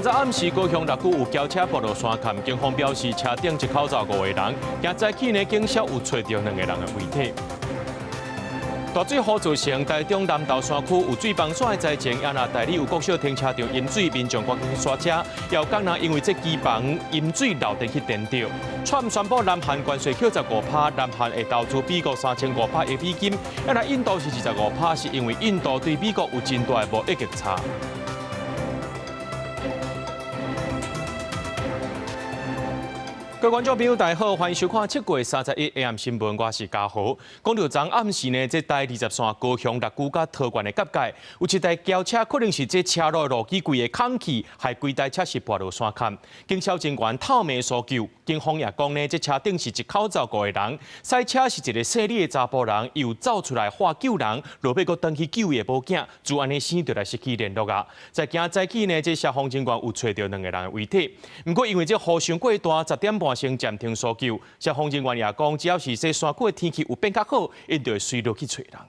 昨暗時高雄六龜有轎車跋落山崁，警方表示車頂一口罩五個人，今早起呢，警消有揣著兩個人的遺體。大水雨造成台中南投山區有水崩山的災情，也若大里有國小停車場淹水，民眾趕緊徙車，也有工人因為這機房淹水漏電去電著。川普宣布南韓關稅扣15%，南韓會投資美國3500億美金，也若印度是25%，是因為印度對美國有真大的貿易逆差。各位觀眾朋友，大家好，歡迎收看7月31 AM 新聞，我是嘉豪。講著昨暗時呢，這台20線高雄六龜佮桃園的結界，有一台轎車，可能是這車路的路基規个空去，害規台車是跋落山崁。警消人員透明搜救，警方也講呢，這車頂是一口罩五個人，駛車是一個細膩的查埔人，伊有走出來喊救人，落尾閣轉去救伊的某囝，就按呢生就來失去聯絡啊。在今早起呢，這消防人員有揣著兩個人的遺體，毋過因為這雨傷過大，10點半先暫停搜救。消防人員也講，只要是這山區的天氣有變較好，𪜶就會隨落去揣人。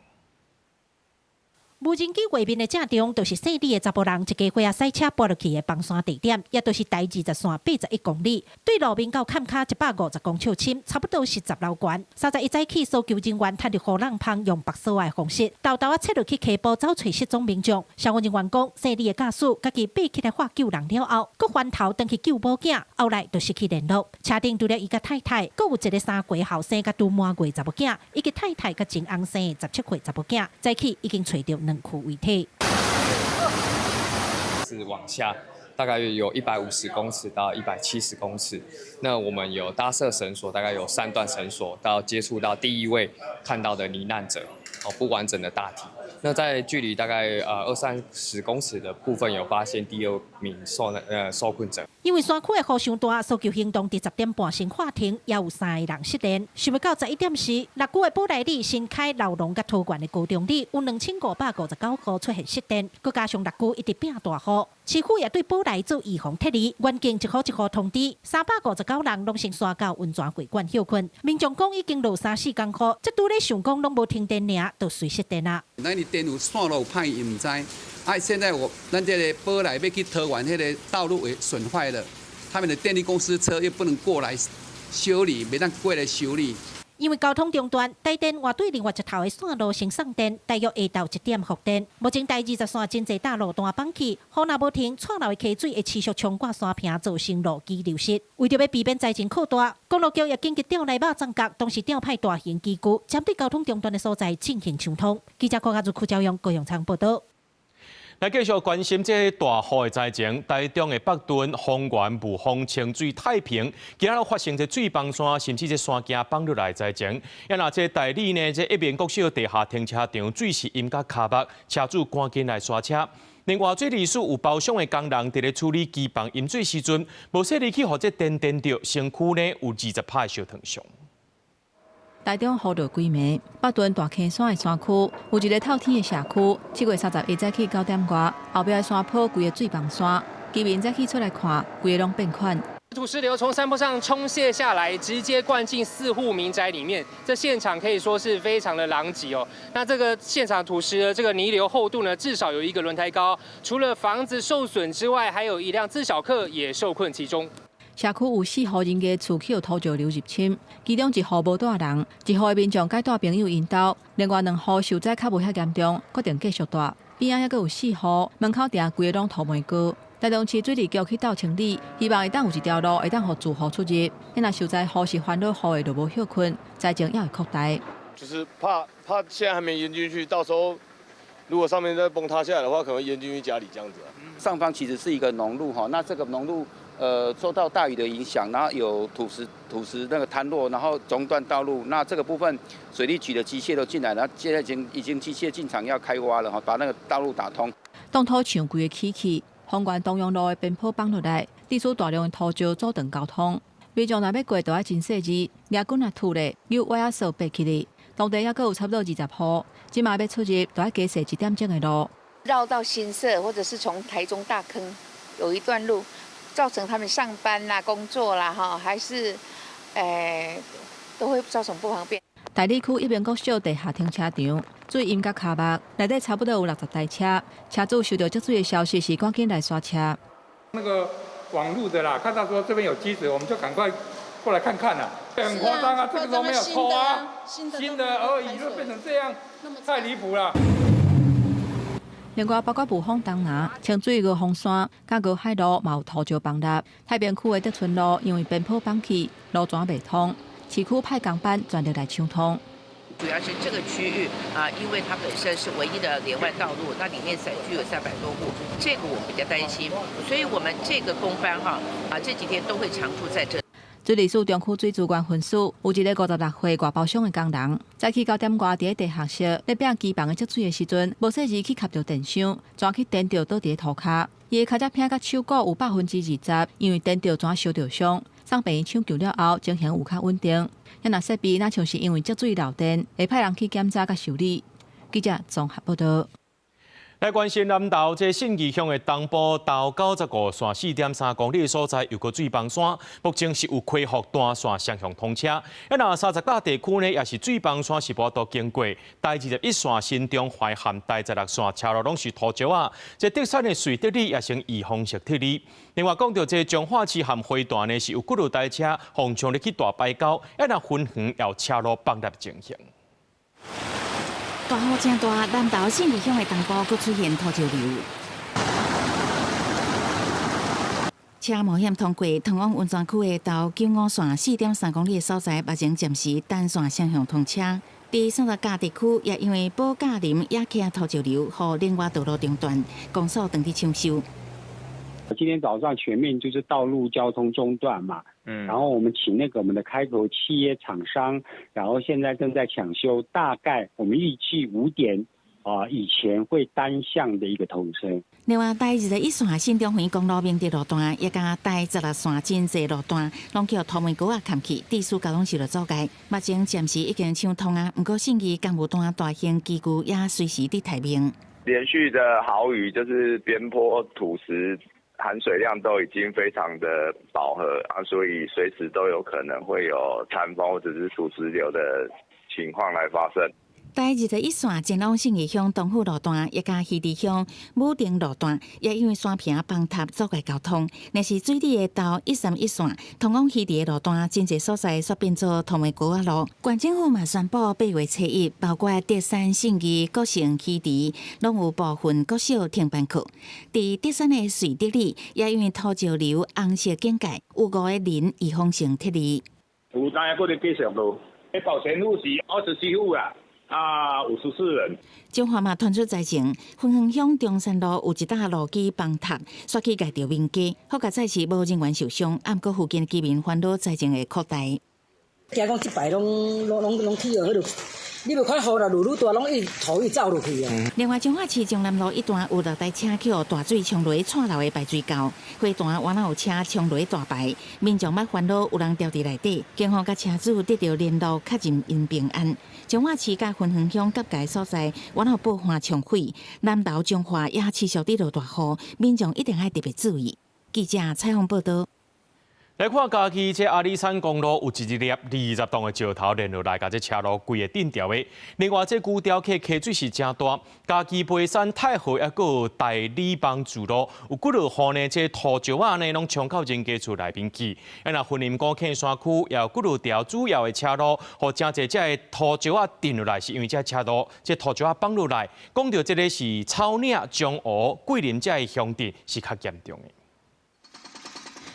無人機畫面的正中，就是細膩的查埔人一家伙仔駛車跋落去的崩山地點，也就是台20線81公里，對路面到崁跤150公尺深，差不多是10樓懸。31早起，搜救人員趁著雨籠芳用縛索的方式，沓沓仔切落去溪埔走揣失蹤民眾。消防人員講，細膩的駕駛家己爬起來喊救人了後，閣翻頭轉去救某囝，後來就失去聯絡。車頂除了伊佮太太，閣有一个3歲後生佮拄滿月查某囝，以及太太佮前翁生的17歲查某囝。早起已經揣著兩具遺體。是往下，大概有150公尺到170公尺。那我們有搭設繩索，大概有三段繩索，到接觸到第一位看到的罹難者，哦，不完整的大體。那在距離大概二三十公尺的部分，有發現第二名受困者。因為山區的雨傷大，搜救行動佇10點半先喊停，也有三個人失聯。想欲到11點時，六龜的寶來里、新開、老龍佮桃園的高中里有2559戶出現失電，閣加上六龜一直變大雨，市府也對寶來做預防撤離，原定一戶一戶通知，359人攏先徙到溫泉會館歇睏。民眾講已經落三四工雨，這拄咧想講攏無停電爾，就隨失電啊。咱的電有線路有歹，伊毋知。啊，現在我咱這个寶來欲去桃園彼个道路也損壞了，他們的電力公司車又不能過來修理，袂當過來修理。因為交通中斷，台電換對另外一頭的線路先送電，大約下晝1點復電。目前台20線真濟大路段崩去，雨若無停，蔡流的溪水會持續衝過山坪，造成路基流失。為著欲避免災情擴大，公路局也緊急調來肉粽角，同時調派大型機具，針對交通中斷的所在進行搶通。記者郭家如、柯昭陽、高永昌報道。來繼續關心這大雨的災情，台中的北屯、豐原、霧峰、清水、太平，今仔日發生這水崩山，甚至這山徑崩落來的災情。啊，若這大里呢，這一面國小地下停車場水是淹甲跤目，車主趕緊來徙車。另外，水利署有包廂的工人佇咧處理機房淹水時陣，無細膩去予這電電著，身軀呢有20拍的燒燙傷。台中雨落規暝，北屯大坑山的山區有一个透天的社區。7月31早起9點外，後壁的山坡規个水崩山，居民早起出來看，規个攏變款。土石流從山坡上沖瀉下來，直接灌進四戶民宅裡面，這現場可以說是非常的狼藉哦。那這個現場土石的這個泥流厚度呢，至少有一個輪胎高。除了房子受損之外，還有一輛自小客也受困其中。社區有四戶人家厝去予土石流入侵，其中一戶無蹛人，一戶的民眾共帶朋友𪜶兜，另外兩戶受災較無遐嚴重，決定繼續蹛。邊仔猶閣有四戶門口埕規个攏塗糜膏。台中市水利局去鬥清理，希望會當有一條路會當予住戶出入。若受災戶是煩惱雨的，就無歇睏，災情也會擴大。就是怕怕現在還沒淹進去，到時候如果上面再崩塌下來的話，可能淹進去家裡這樣子。上方其實是一個農路哈，那這個農路受到大雨的影響，然後有土石那個坍落，然後中斷道路。那這個部分水利局的機械都進來，然後現在已經機械進場要開挖了哈，把那個道路打通。擋土牆規个起去，豐原東陽路的邊坡崩落來，致使大量的土石阻斷交通。民眾若欲過，就愛真細膩，蜈棍仔吐咧，扭歪仔索爬起來。當地猶閣有差不多20戶，這馬欲出入，就愛加踅一點鐘的路。繞到新社，或者是從台中大坑有一段路，造成他們上班啦、工作啦，哈，還是，都會造成不方便。大里區一民國小地下停車場水淹甲跤目，內底差不多有60台車，車主收到積水的消息時，趕緊來徙車。那個網路的啦，看到說這邊有積水，我們就趕快過來看看啦。很誇張啊，這個都沒有抽啊，新的而已就變成這樣，太離譜了。另外，包括霧峰東南、清水高峰山、佮高海路，嘛有土石崩塌。太平區的德春路因為邊坡崩去，路權袂通，市區派工班全力來搶通。主要是這個區域啊，因為它本身是唯一的連外道路，那裡面散居有300多戶，這個我們比較擔心，所以我們這個工班哈啊，這幾天都會常駐在這。水利署中區水資源分署有一个56歲外包商的工人，早起9點外佇咧地下室咧拚機房的積水的時陣，無細意去磕著電箱，紙去電著倒佇咧塗跤。伊的跤脊片佮手骨有20%，因為電著紙燒著傷，送病院搶救了後，情形有較穩定。遐若設備若像是因為積水漏電，會派人去檢查佮修理。記者綜合報道。來關心南投這信義鄉的東部頭95線4.3公里的所在，又閣水崩山，目前是有恢復單線雙向通車。啊，若三十甲地區呢，也是水崩山是無法度經過。台21線新中淮漢台16線車路攏是土石仔。這竹山的瑞德里也成預防性撤離。另外講著這彰化市和花壇呢，是有幾落台車風衝入去大排溝，啊，若芬園也有車路崩塌情形。大雨誠大，南投信義鄉的東部閣出現土石流，車冒險通過通往溫泉區的頭95線4.3公里的所在，目前暫時單線雙向通車。佇三十甲地區也因為寶甲林也起土石流，予另外道路中斷，公所當佇搶修。今天早上全面就是道路交通中斷嘛，然後我們請那個我們的開口企業廠商，然後現在正在搶修，大概我們預計5點啊以前會單向的一個通車。另外，台21線新中橫公路明德路段，也佮台16線真濟路段，攏予土門溝仔崁去，致使交通受到阻礙。目前暫時已經搶通啊，毋過信義工務單大型機具也隨時佇待命。連續的豪雨就是邊坡土石含水量都已經非常的飽和啊，所以隨時都有可能會有塌方或者是土石流的情況來發生。台21線前往信義鄉東富路段，也佮魚池鄉武定路段，也因為山坪崩塌阻礙交通。若是水利的頭131線通往魚池的路段，真濟所在煞變做土門溝仔路。縣政府嘛宣布8月初1，包括竹山、信義、國成、魚池，攏有部分國小停辦課。佇竹山的瑞德里，也因為土石流紅色警戒，有5個人預防性撤離。有當然閣咧繼續落，保全戶是27戶啦。啊，54人。彰化嘛傳出災情，芬園鄉中山路有一搭路基崩塌，煞去蓋著民家，好佳哉是無人員受傷，毋過附近居民煩惱災情會擴大。驚講這擺攏起落彼落，你無看雨啦，落愈大，攏一土一走落去啊。另外，彰化市中南路一段有6台車予大水沖落蔡樓的排水溝，花壇原來有車沖落大排，民眾捌煩惱有人牢佇內底，警方佮車主得著聯絡確認𪜶平安。彰化市佮芬園鄉結界所在，原來有爆發沖毀，南投彰化也持續佇落大雨，民眾一定愛特別注意。記者採訪報道。來看嘉義這阿里山公路有一粒20噸的石頭連落來，共這車路規个頂牢的。另外，這牛潮溪溪水是誠大，嘉義梅山太和抑閣有大里幫主路有幾落雨呢？這土石仔呢，攏沖到人家厝內面去。啊，若雲林古坑山區也有幾落條主要的車路，予誠濟這个土石仔頂落來，是因為這車路這土石仔崩落來。講著這个是草嶺、中湖、桂林這个鄉鎮是較嚴重的。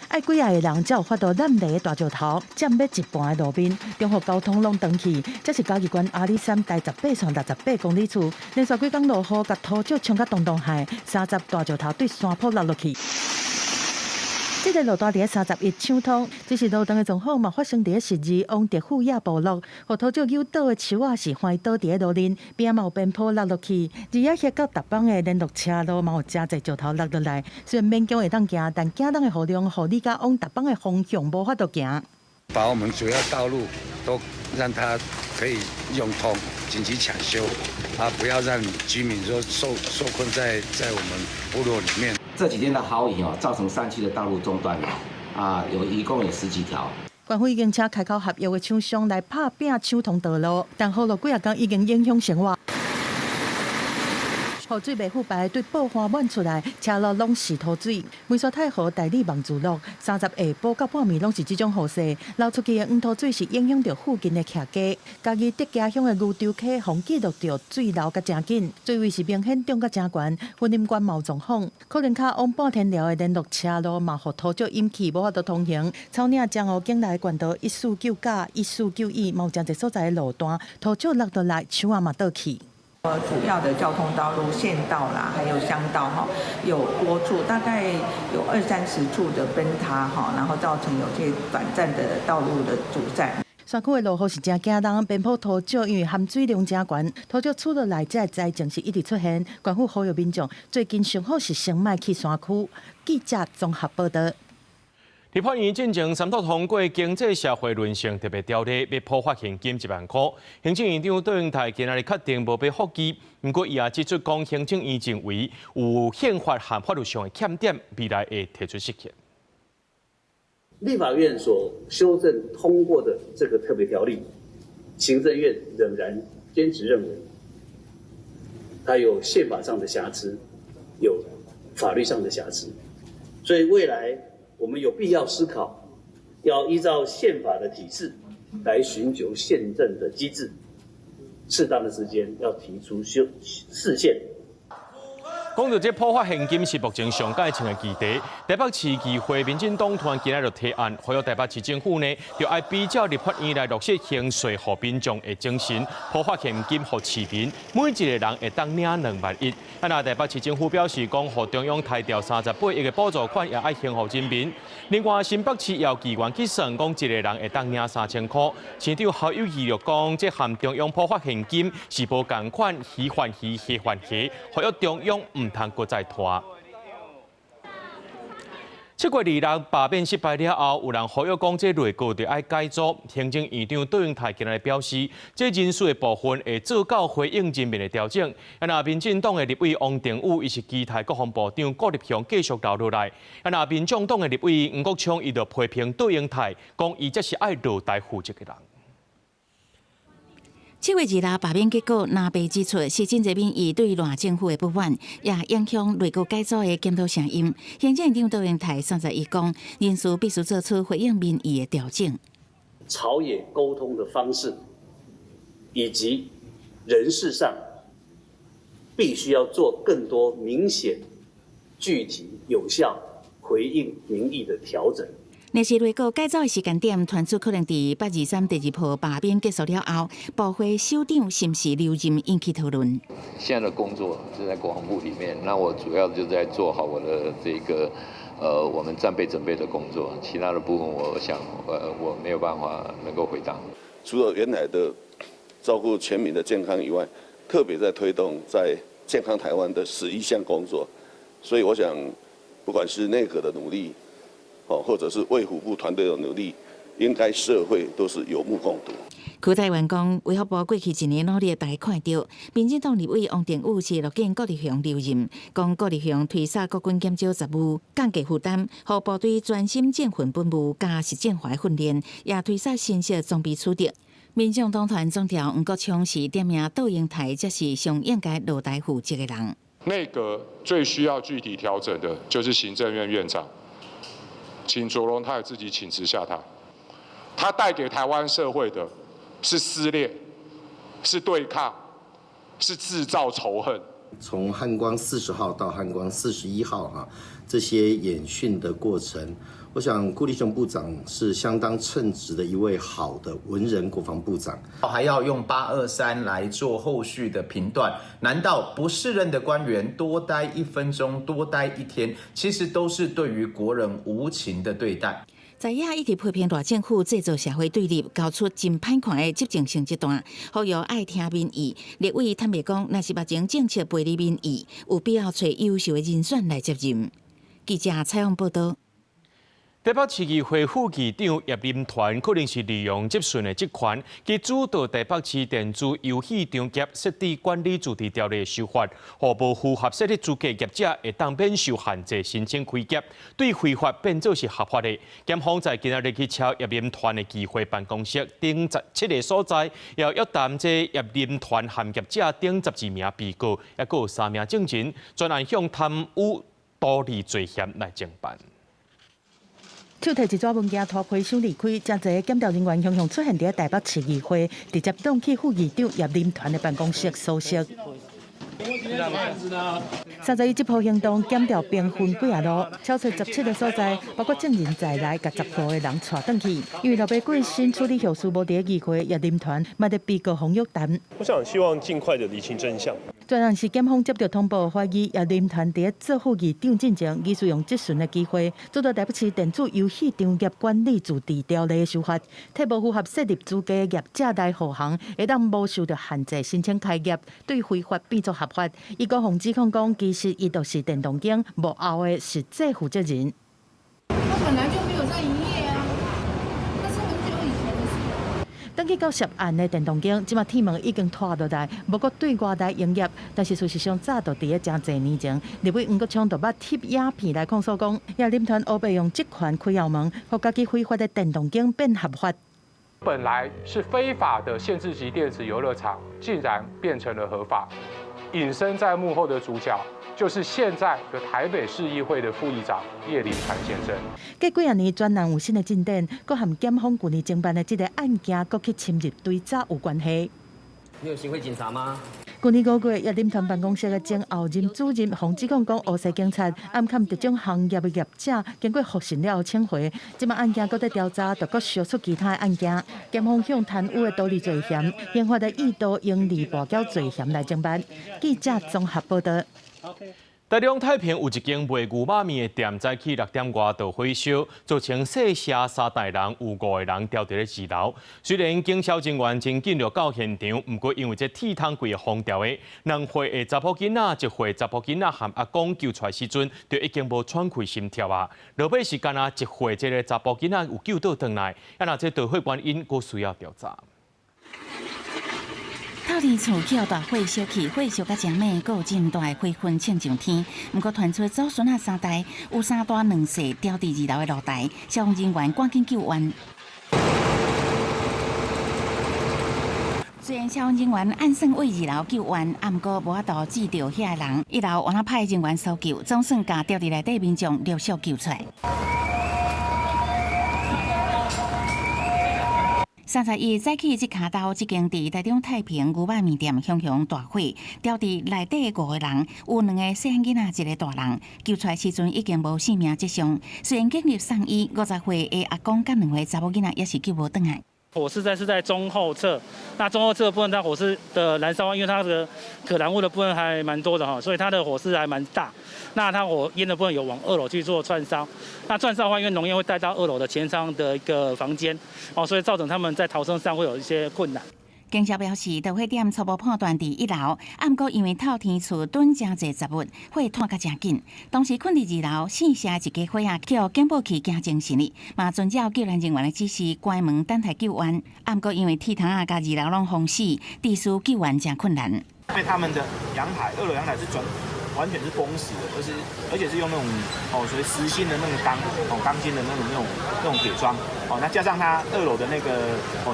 愛幾仔个人才有法度攬佇大石頭，佔欲一半的路面，中予交通攏斷去。這是嘉義縣阿里山台18線68公里處，連續幾工落雨，共土石沖甲東東海，30大石頭對山坡落落去。這个路段佇咧31搶通，只是路段的狀況嘛發生佇咧12往德富野部落，予土石扭倒的樹仔是橫倒佇咧路面，邊仔嘛有邊坡落落去，而且遐到達邦的聯絡車路嘛有誠濟石頭落落來。雖然勉強會當行，但驚人的雨量，予你佮往達邦的方向無法度行。把我們主要道路都讓它可以用通，緊急搶修，啊，不要讓居民說受困在我們部落裡面。這幾天的豪雨哦，造成山區的道路中斷了，啊，有一共有十幾條。縣府已經請開口合約的廠商來拍拚搶通道路，但雨落幾仔工已經影響生活。雨水袂腐敗，對爆花滿出來，車路攏是土水。梅山太和大理望自樂，30下晡到半暝攏是這種雨勢，流出去的黃土水是影響著附近的徛家。嘉義竹崎鄉的牛洲溪，予記錄著水流甲誠緊，水位是明顯漲甲誠懸，雲林縣嘛有狀況，可能較往半天寮的聯絡車路嘛，予土石淹去，無法度通行。草嶺彰湖境內縣道149甲149E，嘛有誠濟所在的路段土石落落來，樹仔嘛倒去。主要的交通道路、縣道啦，還有鄉道哈，有多處，大概有二三十處的崩塌哈，然後造成有些短暫的道路的阻塞。山區的落雨是誠驚人，邊坡土石因為含水量誠懸，土石出落來，這个災情是一直出現。縣府呼籲民眾最近上好是先莫去山區。記者綜合報道。立法院進前三讀通過經濟社會韌性特別條例，欲普發現金1萬箍。行政院長卓榮泰今仔日確定無欲復議，毋過伊也指出講，行政院認為有憲法和法律上的欠點，未來會提出釋憲。立法院所修正通過的這個特別條例，行政院仍然堅持認為，它有憲法上的瑕疵，有法律上的瑕疵，所以未來，我們有必要思考，要依照憲法的體制來尋求憲政的機制，適當的時間要提出修釋憲。講到這普發現金是目前上蓋穿的議題，台北市議會民進黨團今仔日就提案，呼籲台北市政府呢，著愛比照立法院來落實輕稅予民眾的精神，普發現金予市民，每一个人會當領2萬1。啊，若台北市政府表示講，予中央刣掉38億的補助款，也愛還予人民。另外，新北市有議員去算，講一个人會當領3000箍。市長侯友宜就講，這和中央普發現金是無仝款，魚還魚，蝦還蝦，呼籲中央毋通閣再拖。7月26罷免失敗了後，有人呼籲講，這內閣著愛改組。行政院長卓榮泰今日表示，這人事的部分會做到回應人民的調整。啊，若民進黨的立委王定宇，伊是期待國防部長顧立雄繼續留落來。啊，若民眾黨的立委黃國昌，伊就批評卓榮泰，講伊才是愛落台負責的人。7月26罷免結果，藍白指出是真濟民意對賴政府的不滿，也影響內閣改組的檢討聲音。行政院長卓榮泰31講，人事必須做出回應民意的調整。朝野溝通的方式，以及人事上，必須要做更多明顯、具體、有效回應民意的調整。若是內閣改組的時間點，傳出可能佇823第二波罷免結束了後，部會首長是毋是留任引起討論。現在的工作就在國防部裡面，那我主要就在做好我的這個，我們戰備準備的工作，其他的部分我想，我沒有辦法能夠回答。除了原來的照顧全民的健康以外，特別在推動在健康台灣的11項工作，所以我想，不管是內閣的努力，或者是衛福部團隊的努力，應該社會都是有目共睹。柯泰元講，衛福部過去一年努力，大家看著。民進黨立委王定宇是樂見顧立雄留任，講顧立雄推捒國軍減少雜務、降低負擔，予部隊專心戰訓本務佮實戰化訓練，也推捒新式裝備取得。民眾黨團總召黃國昌是點名卓榮泰，才是上應該落台負責的人。內閣最需要具體調整的，就是行政院院長。請卓榮泰自己請辭下台。他帶給台灣社會的是撕裂，是對抗，是製造仇恨。從漢光40號到漢光41號哈，這些演訓的過程，我想顧立雄部長是相當稱職的一位好的文人國防部長。還要用823來做後續的評斷，難道不適任的官員多待1分鐘、多待一天，其實都是對於國人無情的對待。在野一直批評賴政府製造社會對立，交出真歹看的執政成績單，呼籲愛聽民意。立委坦白講，若是目前政策背離民意，有必要揣優秀的人選來接任。記者採訪報道。台台北市議會副議長葉林團可能是利用質詢的職權，去主導台北市電子遊戲場業設置管理自治條例修法，予無符合設立資格業者會當免受限制申請開業，對非法變做是合法的。檢方在今仔日去抄葉林團的議會辦公室等17个所在，也約談這葉林團和業者等12名被告，抑閣有3名證人，專案向貪污圖利罪嫌來偵辦。手提一紙文件拖批想離開，誠濟檢調人員雄雄出現佇台北市議會，直接擋去副議長葉林團的辦公室搜索。31這波行動，檢調兵分幾仔路，抄揣17个所在，包括證人在內，共15个人帶轉去。因為老爸過身處理後事無佇議會，葉林團嘛佇被告馮玉丹。我想希望盡快的釐清真相。專案是檢方接到通報，懷疑葉林團佇做副議長進前，疑似用質詢的機會，主導台北市電子遊戲場業管理自治條例的修法，替無符合設立資格業者來護航，會當無受著限制申請開業，對非法變做合法。伊閣予指控講，其實伊就是電動間幕後的實際負責人。他本來就沒有在營業啊，那是很久以前的事。轉去到涉案的電動間，這馬鐵門已經脫落來，無閣對外來營業。但是事實上，早就佇咧誠濟年前，立委黃國昌就捌翕影片來控訴講，葉林團烏白用職權開後門，予家己非法的電動間變合法。本來是非法的限制級電子遊樂場，竟然變成了合法。隱身在幕後的主角，就是現在的台北市議會的副議長葉林團先生。過幾仔年，專案有新的進展，閣和檢方舊年偵辦的這個案件，閣去深入追查有關係。你有行賄警察嗎？舊年5月，葉林團辦公室的前後任主任馮指控講，烏西警察暗崁特種行業的業者，經過複審了後請回，這馬案件閣在調查，就閣燒出其他的案件。檢方向貪污的圖利罪嫌、刑法的意圖盈利跋筊罪嫌來偵辦。記者綜合報道。台中太平有一間賣牛肉麵的店，早起6點外就火燒，造成細舍3代人有5個人吊佇咧二樓。雖然警消人員真緊就到現場，毋過因為這鐵桶櫃封掉的，2歲的查某囡仔、1歲查某囡仔和阿公救出來時陣，就已經無喘氣心跳啊。落尾是干焦1歲這个查埔囡仔有救倒轉來，啊若這著火原因閣需要調查。透天厝予大火燒去，火燒甲誠猛，閣有真大的火雲衝上天。毋過傳出祖孫仔3代有3大2細吊佇2樓的露台，消防人員趕緊救援。雖然消防人員按算為2樓救援，毋過無法度救著遐个人。1樓換派人員搜救，總算共吊佇內底民眾陸續救出來。31早起，這跤兜這間佇台中太平牛肉麵店熊熊大火，吊佇內底5個人，有2個細漢囡仔，1個大人。救出來時陣已經無性命跡象。雖然警力送醫，50歲的阿公佮2歲查某囡仔也是救無轉來。火勢在是在中後側，那中後側部分，它火勢的燃燒，因為它的可燃物的部分還蠻多的哈，所以它的火勢還蠻大。那它火焰的部分有往2樓去做竄燒，那竄燒的話，因為濃煙會帶到2樓的前倉的一個房間，哦，所以造成他們在逃生上會有一些困難。警消表示，導火點初步判斷佇1樓，毋過因為透天厝囤誠濟雜物，火湠甲誠緊。當時睏佇2樓姓謝一家伙仔，予警報器驚精神哩，嘛遵照救援人員的指示關門等待救援。毋過因為鐵桶仔共2樓攏封死，致使救援誠困難。被他們的陽台，2樓陽台是完全是封死的，而且是用那種所謂實心的那個鋼鋼筋的那種鐵窗那加上它2樓的那個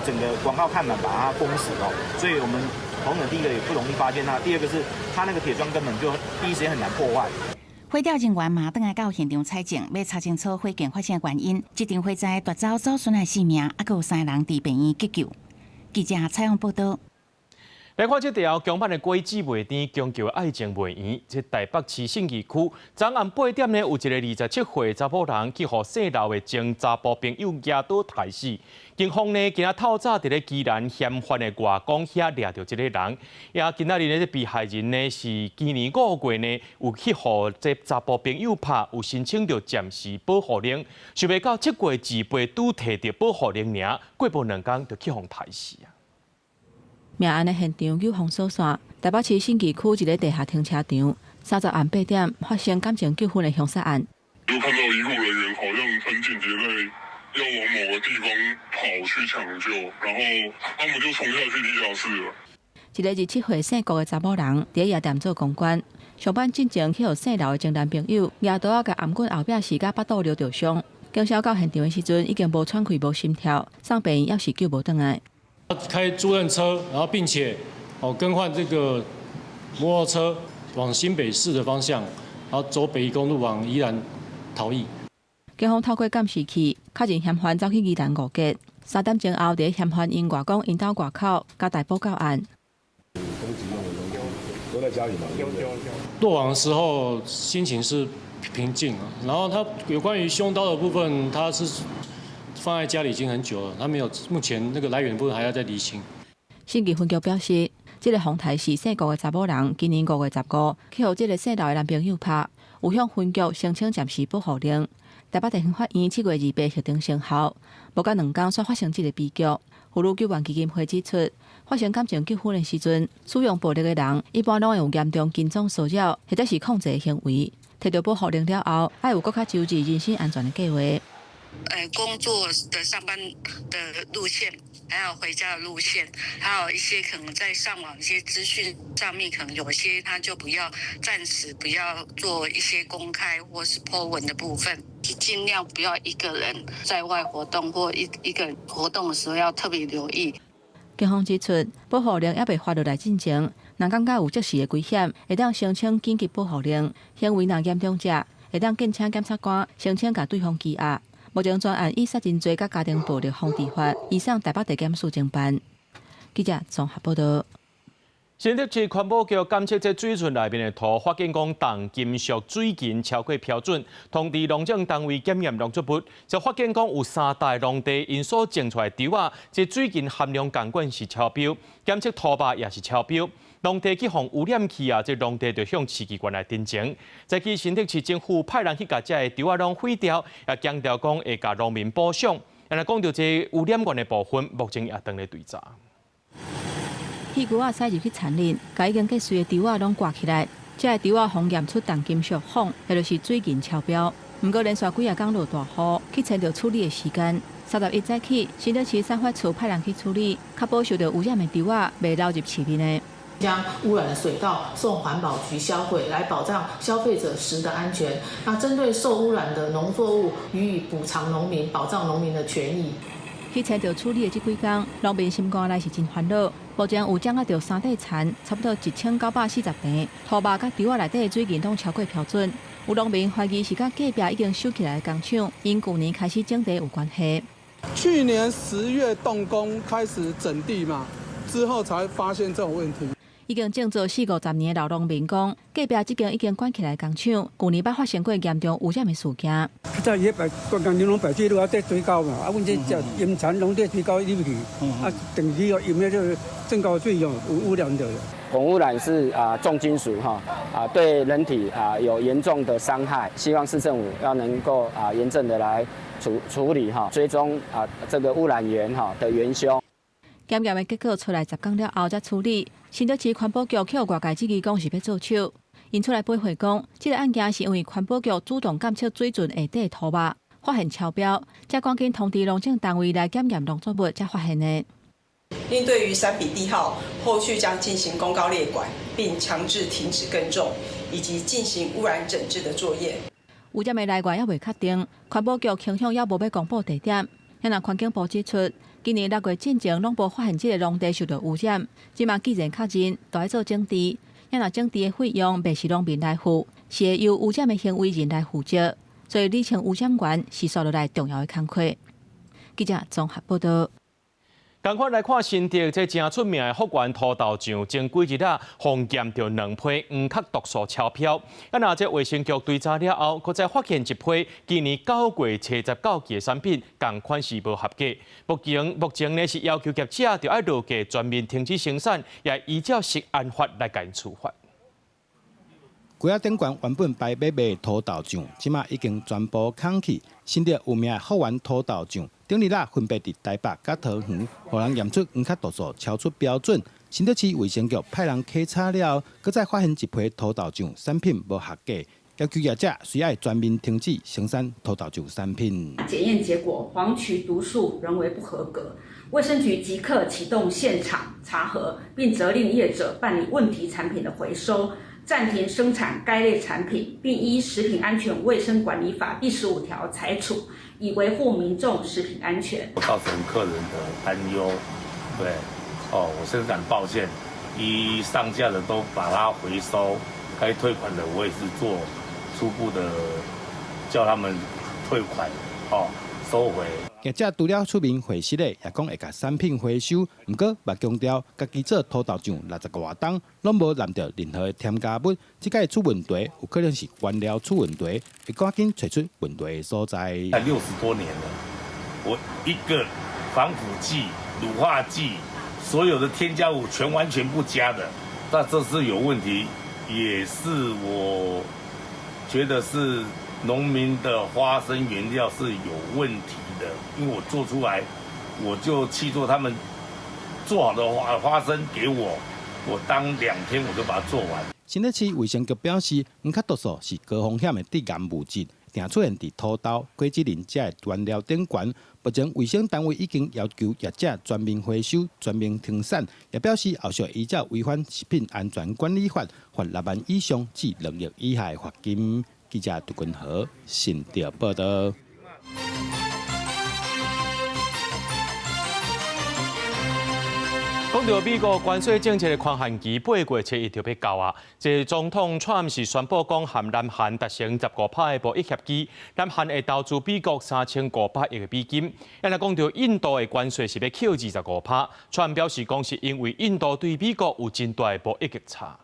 整個廣告看板把它封死所以我們同仁第一個也不容易發現它，第二個是它那個鐵窗根本就第一時間很難破壞。火調人員嘛轉來到現場採證，欲查清楚火警發生的原因。這場火災奪走祖孫的性命，猶閣有3個人佇病院急救。記者採訪報道。來看這條強版的果子袂甜，強求愛情袂圓。這台北市信義區昨暗8點呢，有一個27歲查某人去予姓劉的前查埔朋友舉刀刣死。警方呢，今仔透早佇咧宜蘭嫌犯的外公遐掠著這個人。也今仔日呢，這被害人呢是今年5月呢，有去予這查埔朋友拍，有申請著暫時保護令，想袂到7月28拄提著保護令爾，過無2工就去予刣死啊！命案的現場有封鎖線，台北市信義區一个地下停車場，30暗8點發生感情糾紛的兇殺案。就看到醫護人員狂好像很緊急在要往某個地方跑去搶救，然後他們就衝下去地下室了。一个27歲姓郭的查某人，佇夜店做公關，上班進前去予姓劉的前男朋友舉刀仔共頷頸後壁時共腹肚搦著傷，警消到現場的時陣已經無喘氣、無心跳，送病院猶是救無轉來。開租賃車，然後並且更換這個摩托車往新北市的方向，然後走北宜公路往宜蘭逃逸。警方透過監視器確認嫌犯走去宜蘭五結，3點鐘後，佇嫌犯𪜶外公𪜶兜外口，共逮捕到案。都在家裡嗎？落網的時候心情是平靜，然後他有關於兇刀的部分，他是放在家裡已經很久了，他沒有，目前那個來源部分還要再釐清。新義分局表示，這个馮台是姓郭的查某人，今年5月15去予這个姓劉的男朋友拍，有向分局申請暫時保護令。台北地方法院7月28核定生效，無夠2工煞發生這个悲劇。婦女救援基金會指出，發生感情糾紛的時陣，使用暴力的人一般攏會有嚴重跟蹤騷擾或者是控制的行為。提著保護令了後，愛有閣較周至人身安全的計劃。工作的上班的路線，還有回家的路線，還有一些可能在上網一些資訊上面，可能有些他就不要暫時不要做一些公開或是 po 文的部分，盡量不要一個人在外活動或一個人活動的時候要特別留意。警方指出，保護令猶未發落來進前，若感覺有即時的危險，會當申請緊急保護令。行為若嚴重者，會當建請檢察官申請共對方羈押。目前專案以殺人罪佮家庭暴力防治法移送台北地檢署偵辦。記者綜合報道。新竹市環保局檢測這水圳內面的土，發現講重金屬水銀超過標準，通知農政單位檢驗農作物，就發現講有三大農地𪜶所種出來的稻仔，這水銀含量仝款是超標，檢測土肉也是超標。農地去予污染去啊，這農地就向市機關來陳情。早起新竹市政府派人去共這个稻仔攏毀掉，也強調講會共農民補償。但若講著這污染源的部分，目前也當咧追查。氣龜仔駛入去田裡，共已經結穗的稻仔攏割起來，這个稻仔予驗出重金屬汞，也就是水銀超標。毋過連續幾仔工落大雨，去延著處理的時間。31早起，新竹市產發處派人去處理，確保受著污染的稻仔袂流入市面的。將污染的水稻送環保局銷毀，來保障消費者食的安全。那針對受污染的農作物，予以補償農民，保障農民的權益。去延著處理的這幾工，農民心肝內是真煩惱。目前有掌握著三塊田，差不多1940坪，土肉佮稻仔內底的水銀攏超過標準。有農民懷疑是佮隔壁已經收起來的工廠，𪜶舊年開始整地有關係。去年10月動工開始整地嘛，之後才發現這種問題。已經種做四五十年的老農民講，隔壁這間已經關起來的工廠，舊年捌發生過嚴重污染的事件。較早伊彼擺灌工廠攏排水路啊，佇水溝嘛，啊，阮這只鹽田攏佇水溝入去，啊，長期哦淹了這個浸溝水哦，有污染著。汞污染是重金屬哈對人體有嚴重的傷害，希望市政府要能夠嚴正的來處理哈，追蹤這個污染源哈的元兇。檢驗的結果出來10工了後才處理。新竹市環保局去予外界質疑講是欲做手，𪜶出來回話講，這个案件是因為環保局主動檢測水圳下底土肉，發現超標，才趕緊通知農政單位來檢驗農作物，才發現的。另對於三筆地號，後續將進行公告列管，並強制停止耕種，以及進行污染整治的作業。污染的來源猶未確定，環保局傾向猶無欲公布地點。若環境部指出，今年6月進前攏無發現這个農地受著污染，這馬既然確認，就愛做整治。若整治的費用袂是農民來付，是會由污染的行為人來負責。所以，釐清污染源是紲落來重要的工課。記者綜合報道。仝款來看新竹這誠出名的福源土豆醬，前幾日啊，予驗著兩批黃殼毒素超標。啊，若這衛生局追查了後，閣再發現一批今年9月79期的產品，仝款是無合格。目前呢是要求業者著愛落架全面停止生產，也依照食安法來共𪜶處罰。櫃仔頂懸原本排欲賣土豆醬，這馬已經全部空去。新竹有名的福源土豆醬，頂日仔分別佇台北佮桃園，予人驗出黃殼毒素超出標準。新竹市衛生局派人稽查了後，閣再發現一批土豆醬產品無合格，要求業者需愛全面停止生產塗豆醬產品。檢驗結果，黃曲毒素仍為不合格，衛生局即刻啟動現場查核，並責令業者辦理問題產品的回收，暫停生產該類產品，並依《食品安全衛生管理法》第15條裁處，以維護民眾食品安全。造成客人的擔憂，對，哦，我深感抱歉。一上架的都把它回收，該退款的我也是做初步的叫他們退款，哦，收回。業者除了出面回釋的，也講會共產品回收，毋過嘛強調，家己做塗豆醬60外冬，攏無攕著任何添加物，這擺出問題有可能是原料出問題，會趕緊揣出問題的所在。 60多年了，我一個防腐劑、乳化劑，所有的添加物全完全不加的，那這是有問題，也是我覺得是農民的花生原料是有問題的，因為我做出來，我就去做他們做好的花生給我，我當2天我就把它做完。新北市衛生局表示，黃曲毒素是高風險的致癌物質，定出現佇土豆、果子狸這个原料頂懸。目前衛生單位已經要求業者全面回收、全面停產，也表示後續依照違反食品安全管理法，罰6萬以上至2億以下的罰金。記者杜君和新竹報道。講到美國關稅政策的寬限期8月7日就欲到啊！這總統川普是宣布講，和南韓達成15%的貿易協議，南韓會投資美國3500億的美金。啊，若講到印度的關稅是欲扣25%，川普表示講是因為印度對美國有真大的貿易逆差。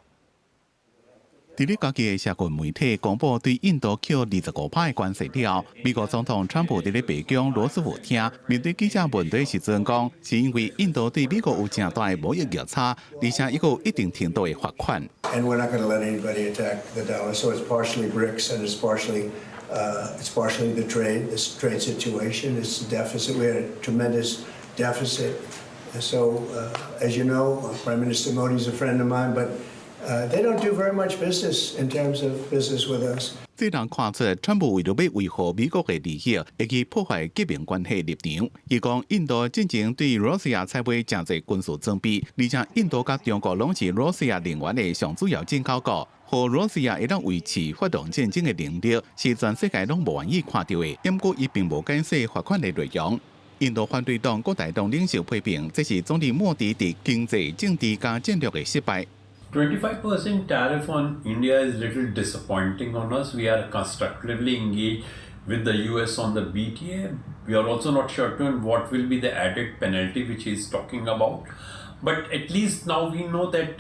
佇咧家己的社群媒體公布對印度扣25%的關稅了，美國總統川普佇咧白宮羅斯福廳面對記者問題時陣講，是因為印度對美國有誠大的貿易逆差，而且抑閣有一定程度的罰款。 And we're not going to let anybody attack the dollar. So it's partially BRICS and it's partially this trade situation. It's the deficit. We had a tremendous deficit. So as you know, Prime Minister Modi is a friend of mine, but they don't do very much business in terms of business with us. 這人看出，川普為著欲維護美國的利益，會去破壞結盟關係立場。伊講，印度進前對羅西亞採買誠濟軍事裝備，而且印度佮中國攏是羅西亞能源的上主要進口國，予羅西亞會當維持發動戰爭的能力，是全世界攏無願意看著的。毋過，伊並無解釋罰款的內容。印度反對黨國大黨領袖批評，這是總理莫迪佇經濟、政治佮戰略的失敗。 25% tariff on India is little disappointing on us. We are constructively engaged with the US on the BTA. We are also not certain what will be the added penalty which he is talking about. But at least now we know that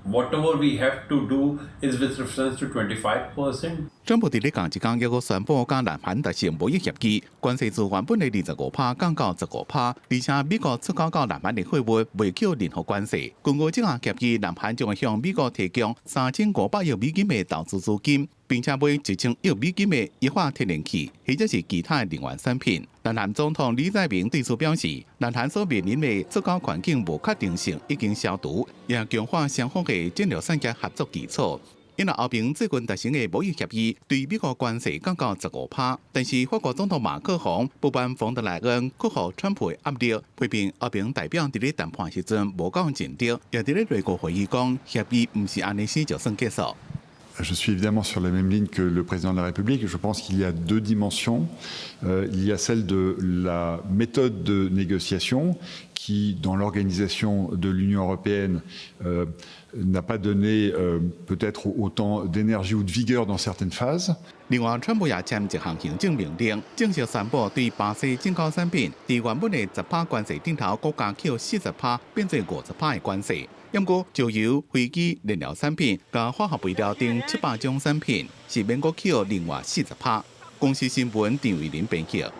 whatever we have to do is with reference to 25%. 川普佇咧仝一工，猶閣宣布佮南韓達成貿易協議，關稅自原本的25%降到15%，而且美國出口到南韓的貨物袂扣任何關稅。根據這項協議，南韓將會向美國提供3500億美金的投資資金，並且買1000億美金的液化天然氣，或者是其他的能源產品。南韓總統李在明對此表示，南韓所面臨的出口環境無確定性已經消除，也強化雙方的戰略產業合作基礎。因為歐盟最近達成的貿易協議，對美國關稅降到15%，但是法國總統馬克宏不滿馮德萊恩克服川普的壓力，批評歐盟代表佇咧談判時陣無夠盡力，也佇咧內閣會議講協議毋是按呢死就算結束。 Je suis évidemment sur la même ligne que le président de la République. Je pense qu'il y a deux dimensions. Il y a celle de la méthode de négociation qui, dans l'organisation de l'Union européenne, n'a pas donné peut-être autant d'énergie ou de vigueur dans certaines phases. 另外，川普也簽一項行政命令，正式宣布對巴西進口產品，佇原本的10%關稅頂頭，閣加扣40%，變做50%的關稅。毋過，石油、飛機、燃料產品佮化學肥料等700種產品，是免閣扣另外40%。公視新聞陳偉林編輯。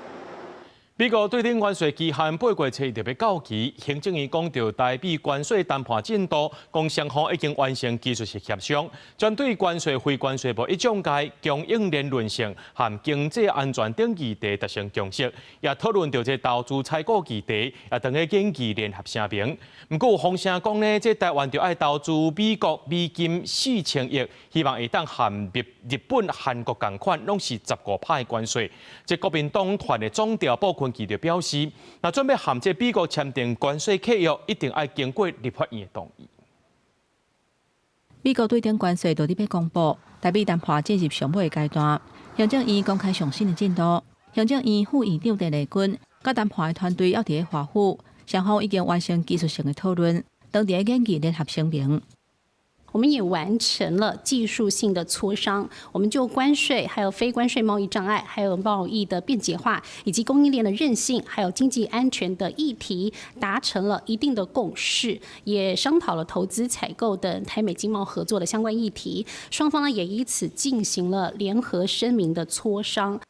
美國對等關稅期限八月初一欲到期，行政院講著台美關稅談判進度，講雙方已經完成技術性協商，針對關稅、非關稅貿易障礙、供應鏈韌性和經濟安全等議題達成共識，也討論著這投資採購議題，也當咧研擬聯合聲明。毋過有風聲講呢，這台灣著愛投資美國美金4000億，希望會當和日日本、韓國仝款，攏是15%的關稅。這國民黨團的總召傅崐萁就表示，若準備和這美國簽訂關稅契約，一定愛經過立法院的同意。美國對等關稅到底欲公布，台美談判進入上尾階段。行政院公開上新的進度，行政院副院長鄭麗君佮談判的團隊猶佇咧華府，雙方已經完成技術性的討論，當佇咧研擬聯合聲明。我們也完成了技術性的磋商，我們就關稅、還有非關稅貿易障礙、還有貿易的便捷化，以及供應鏈的韌性，還有經濟安全的議題，達成了一定的共識，也商討了投資、採購等台美經貿合作的相關議題。雙方呢也以此進行了聯合聲明的磋商。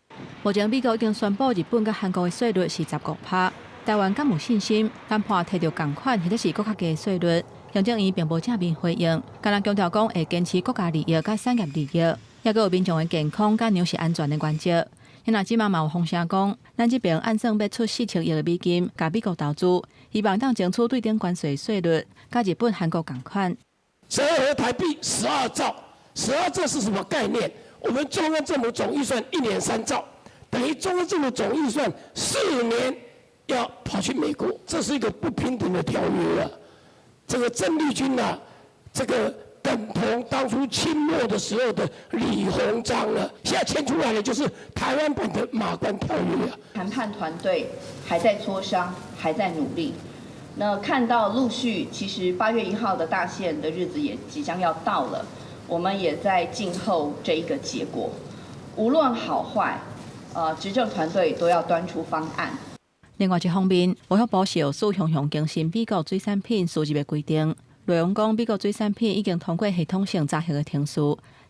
目前美國已經宣布日本佮韓國的稅率是15%，台灣敢有信心談判提著仝款，或者是閣較低稅率？行政院並無正面回應，干焦強調講會堅持國家利益佮產業利益，抑閣有民眾的健康佮糧食安全的原則。若這馬嘛有風聲講，咱這邊按算欲出4000億的美金，共美國投資，希望當爭取對等關稅稅率，佮日本、韓國仝款。折合台幣12兆，十二兆是什麼概念？我們中央政府總預算一年3兆，等於中央政府總預算4年要跑去美國，這是一個不平等的條約啊！這個鄭麗君啊，這個等同當初清末的時候的李鴻章了。現在簽出來的就是台灣版的馬關條約啊。談判團隊還在磋商，還在努力。那看到陸續，其實8月1號的大限的日子也即將要到了，我們也在靜候這一個結果。無論好壞，執政團隊都要端出方案。另外一方面，衛福部受訴雄雄更新美國水產品輸入的規定，內容講美國水產品已經通過系統性查核的程序，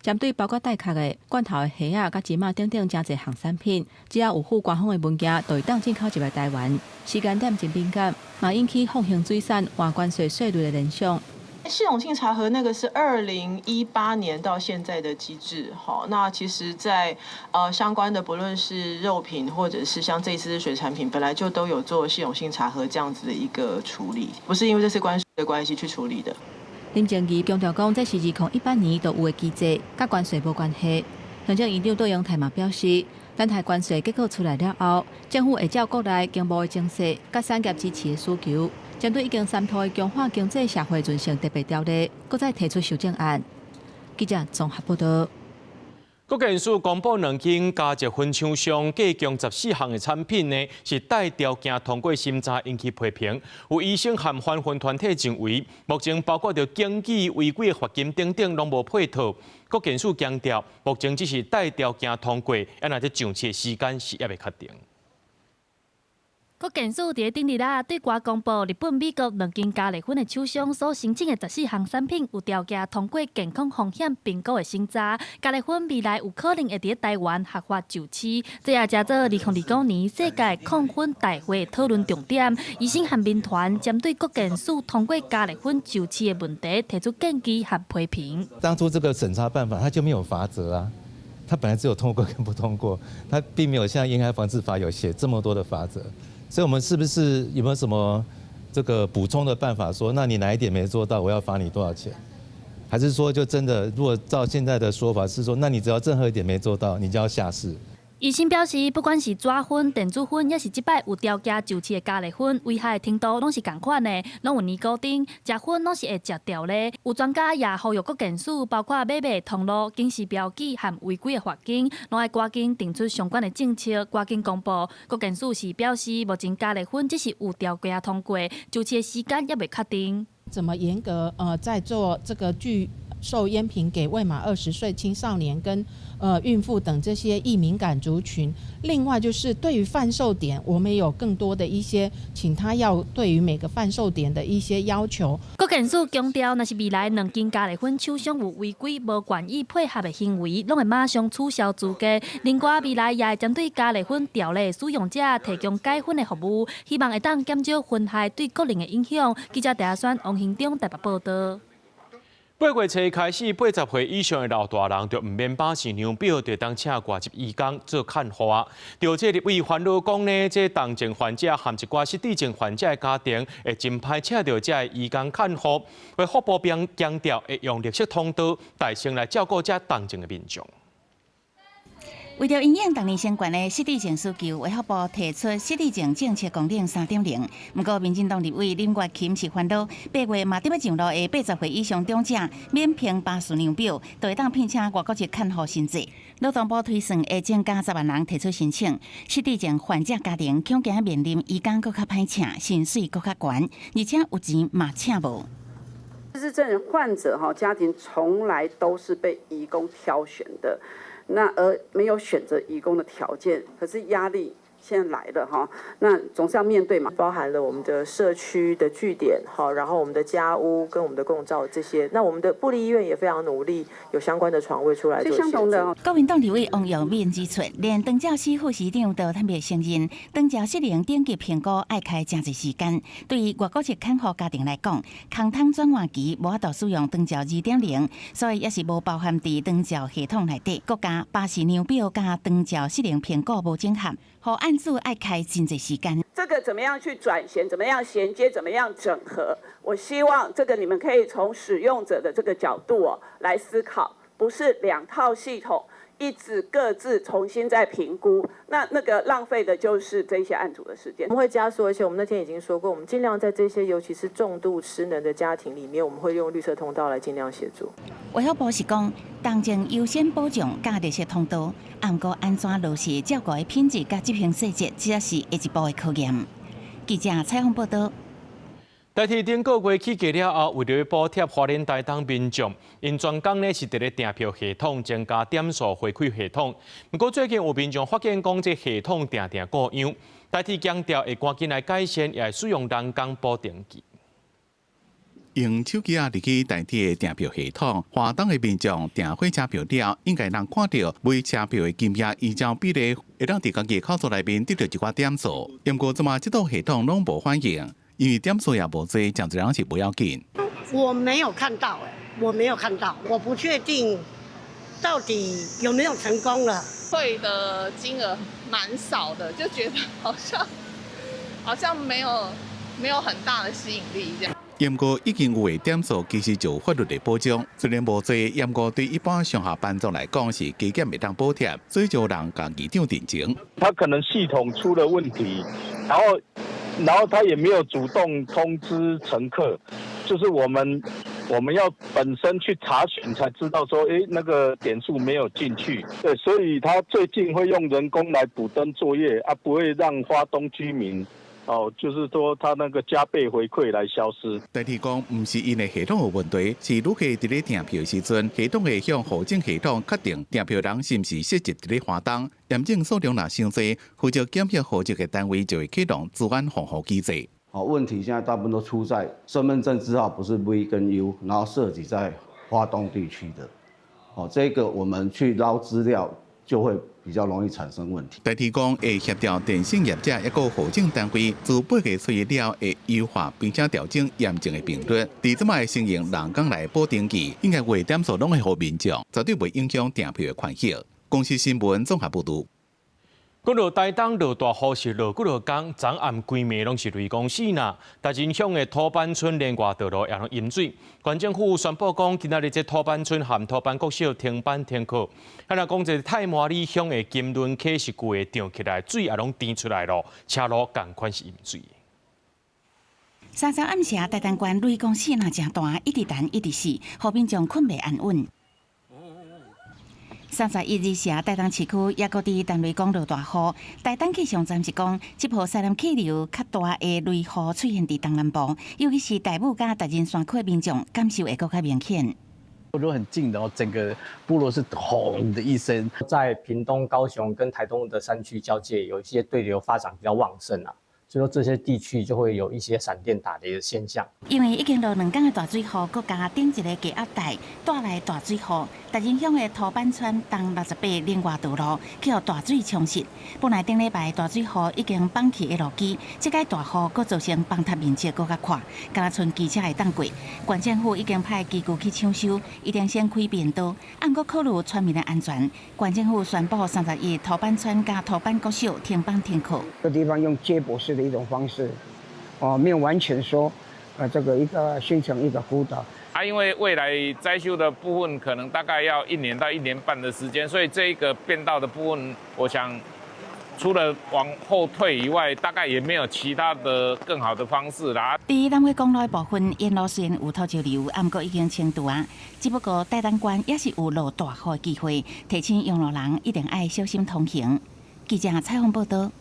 針對包括帶殼的罐頭的蝦仔、佮芝麻等等誠濟項產品，只要有附官方的文件，就會當進口入來台灣。時間點真敏感，嘛引起復興水產換關稅稅率的聯想。系統性查核那個是2018年到現在的機制，好，那其實在相關的不論是肉品或者是像這一次的水產品，本來就都有做系統性查核這樣子的一個處理，不是因為這次關稅的關係去處理的。林靜儀強調講，這是2018年就有的機制，佮關稅無關係。行政院長卓榮泰嘛表示，等待關稅結果出來了後，政府會照國內經貿的政策，佮產業支持的需求，針對已經三通的強化經濟社會韌性特別條例，閣再提出修正案。記者綜合報道。國健署公布兩間加熱薰廠商提供14項的產品呢，是帶條件通過審查引起批評。有醫生和反薰團體認為，目前包括著檢舉違規的罰金等等，攏無配套。國健署強調，目前只是帶條件通過，啊，若這上市的時間是猶未確定。國健署佇頂日仔對外公布，日本、美國兩間加熱薰的廠商所申請的14項產品有條件通過健康風險評估的審查，加熱薰未來有可能會佇台灣合法上市。這也成做2029年世界控薰大會討論重點。醫生和民團針對國健署通過加熱薰上市的問題提出建議和批評。當初這個審查辦法，它就沒有罰則啊。它本來只有通過跟不通過，它並沒有像煙害防治法有寫這麼多的罰則。所以，我們是不是有沒有什麼這個補充的辦法？說，那你哪一點沒做到，我要罰你多少錢？還是說，就真的，如果照現在的說法是說，那你只要任何一點沒做到，你就要下市？醫生表示，不管是紙薰、電子薰，抑是這擺有條件上市的加熱薰，危害程度攏是仝款的，攏有尼古丁，食薰攏是會食掉的。有專家也呼籲國健署，包括買賣通路、警示標記和違規的罰金，攏愛趕緊定出相關的政策，趕緊公布。國健署是表示，目前加熱薰只是有條件通過，上市的時間猶未確定。怎麼嚴格在做這個具售菸品給未滿20歲青少年跟孕婦等這些易敏感族群。另外就是對於販售點，我們有更多的一些，請他要對於每個販售點的一些要求。國健署強調，若是未來兩間咖喱粉廠商有違規、無願意配合的行為，攏會馬上取消資格。另外，未來也會針對咖喱粉條例使用者提供解紛的服務，希望會當減少薰害對國人的影響。記者鄭阿選、王興中台北報導。8月初開始，80歲以上的老大人就毋免巴士量表，就當請外籍移工做看護啊。著這立委煩惱講呢，這重症患者和一寡失智症患者的家庭會真歹請著這个移工看護。衛福部並強調，會用綠色通道代先來照顧這重症的民眾。為著因應逐年升懸的失智症需求，衛福部提出失智症政策綱領3.0。毋過，民進黨立委林月琴是煩惱，8月嘛佇欲上路的80歲以上長者免憑巴士量表，就會當聘請外國籍看護新制。勞動部推算會增加10萬人提出申請，失智症患者家庭恐驚面臨移工閣較歹請，薪水閣較懸，而且有錢嘛請無。失智症患者哈家庭從來都是被移工挑選的。那而沒有選擇移工的條件，可是壓力現在來了哈，那總是要面對嘛。包含了我們的社區的據點，好，然後我們的家屋跟我們的共照這些，那我們的部立醫院也非常努力，有相關的床位出來做協助。國民黨立委王耀敏指出，連長照司副司長都坦白承認，長照失能等級評估愛開誠濟時間。對於外國籍看護家庭來講，空窗轉換期無法度使用長照2.0，所以也是無包含佇長照系統內底。閣加巴士量表佮長照失能評估無整合，予案主愛開真濟時間。這個怎麼樣去轉銜？怎麼樣銜接？怎麼樣整合？我希望這個你們可以從使用者的這個角度哦來思考，不是兩套系統一直各自重新再評估，那個浪費的就是這些案主的時間。我們會加速，而且我們那天已經說過，我們盡量在這些尤其是重度失能的家庭裡面，我們會用綠色通道來盡量協助。衛福部是講，重症優先保障佮綠色通道，毋過按怎落實照顧的品質佮執行細節，這才是下一步的考驗。記者採訪報導。台鐵頂個月起價了後，為著欲補貼花蓮台東民眾，𪜶專工呢是佇咧訂票系統增加點數回饋系統。毋過最近有民眾發現講，這系統定定故障，台鐵強調會趕緊來改善，也會使用人工補登記。用手機仔入去台鐵的訂票系統，花東的民眾訂火車票了，應該能看著買車票的金額依照比例，會當佇家己口座內面得著一寡點數。毋過這馬這套系統攏無反應，因為點數也無濟，誠濟人是無要緊。我沒有看到，欸，我沒有看到，我不確定到底有沒有成功了。退的金額蠻少的，就覺得好像沒有很大的吸引力這樣。毋過已經有的點數其實就有法律的保障，雖然無濟，毋過對一般上下班族來講是加減會當補貼，所以就有人共議長陳情。他可能系統出了問題，然後他也沒有主動通知乘客，就是我們要本身去查詢才知道說，欸，那個點數沒有進去。對，所以他最近會用人工來補登作業，啊，不會讓花東居民。哦，就是說他那個加倍回饋來消失。台鐵講，毋是𪜶的系統有問題，是旅客佇咧訂票時陣，系統會向戶政系統確定訂票人是毋是設籍佇咧花東，驗證數量若傷濟，負責檢核戶籍的單位就會啟動資安防護機制。好，問題現在大部分都出在身份證字號不是 V 跟 U，然後設籍在花東地區的。哦，這個我們去撈資料就會比較容易產生問題。台鐵講會協調電信業者抑閣戶政單位，自8月初一了會優化並且調整驗證的頻率。佇這擺先用人工來補登記，應該有點數攏會予民眾，絕對袂影響訂票的權益。公視新聞綜合報導。講到台東落大雨是落幾落工，昨暗規暝攏是雷公死啦。大仁鄉的土坂村連外道路也攏淹水。縣政府宣布講，今仔日這土坂村和土坂國小停班停課。啊，若講這太麻里鄉的金崙溪是規个漲起來，水也攏甜出來囉，車路仝款是淹水。三十暗時，台東縣雷公死若誠大，一直彈一直死，予民眾睏袂安穩。31日時，台東市區抑閣佇陳雷公落大雨。台東氣象站是講，這波西南氣流較大的雷雨出現佇東南部，尤其是大武佮大仁山區的民眾感受會閣較明顯。都很近的哦，整個部落是轟的一聲。在屏東、高雄跟台東的山區交界，有一些對流發展比較旺盛啊。所以說這些地區就會有一些閃電打雷的現象。因為已經落兩工的大水雨，閣加頂一個低壓帶帶來大水雨，大仁鄉的塗板村東68另外道路去予大水沖蝕。本來頂禮拜大水雨已經崩去的路基，這擺大雨閣造成崩塌面積閣較闊，敢若賰機車會當過。縣政府已經派機具去搶修，一定先開便道，毋過考慮村民的安全。縣政府宣布31塗板村佮塗板國小停班停課。這地方用接駁式的一種方式，哦，沒有完全說，這個一個形成一個孤島。啊，因為未來災修的部分可能大概要1年到1年半的時間，所以這一個便道的部分，我想除了往後退以外，大概也沒有其他的更好的方式啦。佇南迴公路的部分，沿路雖然有土石流，毋過已經清除啊。只不過台東縣也是有落大雨的機會，提醒用路人一定愛小心通行。記者採訪報道。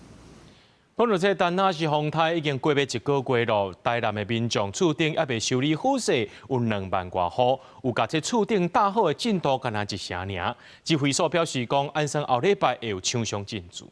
講到這台南市風颱已經過欲一個月咯，台南的民眾厝頂猶未修理好勢，有2萬外戶，有共這厝頂搭好的進度，敢若一成爾。指揮所表示講，按算後禮拜會有廠商進駐。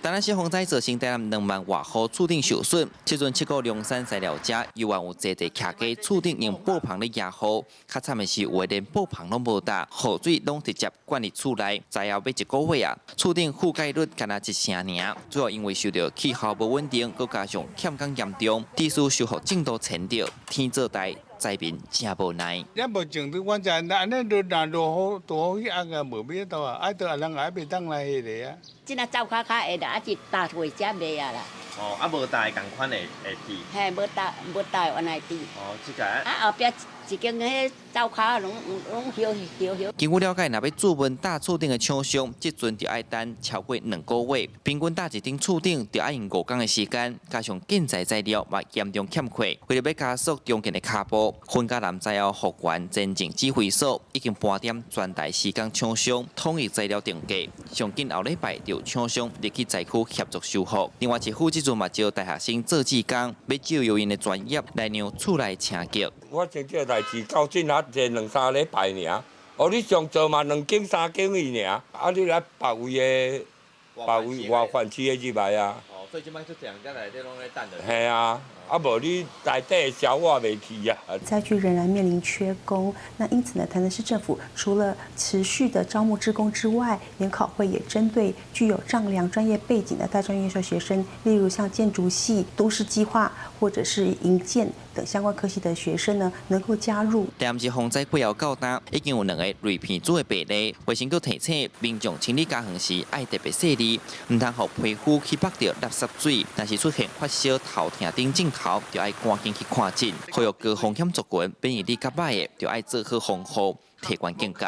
台南市風災造成台南2萬外戶厝頂受損，這陣七股龍山材料遮猶原有濟濟徛家厝頂用布棚咧遮雨，較慘的是有的連布棚攏無搭，雨水攏直接灌入厝內，災後欲一個月啊，厝頂覆蓋率敢若一成爾，主要因為受著氣候無穩定，閣加上欠工嚴重，致使修復進度延著，天做代災民誠無奈。也無種對，阮知按呢落若落雨大雨去壓個無變多啊，啊，都人也袂當來彼个啊。這若走較較會啦，啊是搭火車袂啊啦。哦，啊無搭會仝款會會滴。嘿，無搭無搭原來滴。哦，這個。啊後壁一間彼灶跤攏攏燒燒燒。根據了解，若欲注文搭厝頂的廠商，這陣就愛等超過2個月，平均搭一頂厝頂就愛用5工的時間，加上建材材料嘛嚴重欠缺，為著欲加速重建的跤步，雲嘉南災後復原前進指揮所已經盤點全台施工廠商統一材料定價，上緊後禮拜就有廠商入去災區協助修復。另外，市府這陣嘛招大學生做志工，欲借用𪜶的專業來讓厝內清潔。我這這代誌到這若這兩三禮拜爾，哦，你上做嘛兩間三間去爾，啊，你來別位的別位外縣市的入來啊。哦，所以這擺足濟人佇內底攏咧等著。嘿啊，啊無你內底消化袂去啊。災區仍然面臨缺工，那因此呢，台南市政府除了持續的招募志工之外，研考會也針對具有丈量專業背景的大專院校學生，例如像建築系、都市計劃或者是營建等相關科系的學生呢，能夠加入。台南市風災過後到今，已經有兩個雷片子的病例，衛生局提醒民眾清理家園時愛特別細膩，毋通予皮膚去縛著垃圾水。若是出現發燒、頭痛等症頭，就愛趕緊去看診。呼籲高風險族群，免疫力較䆀的，就愛做好防護，提懸警覺。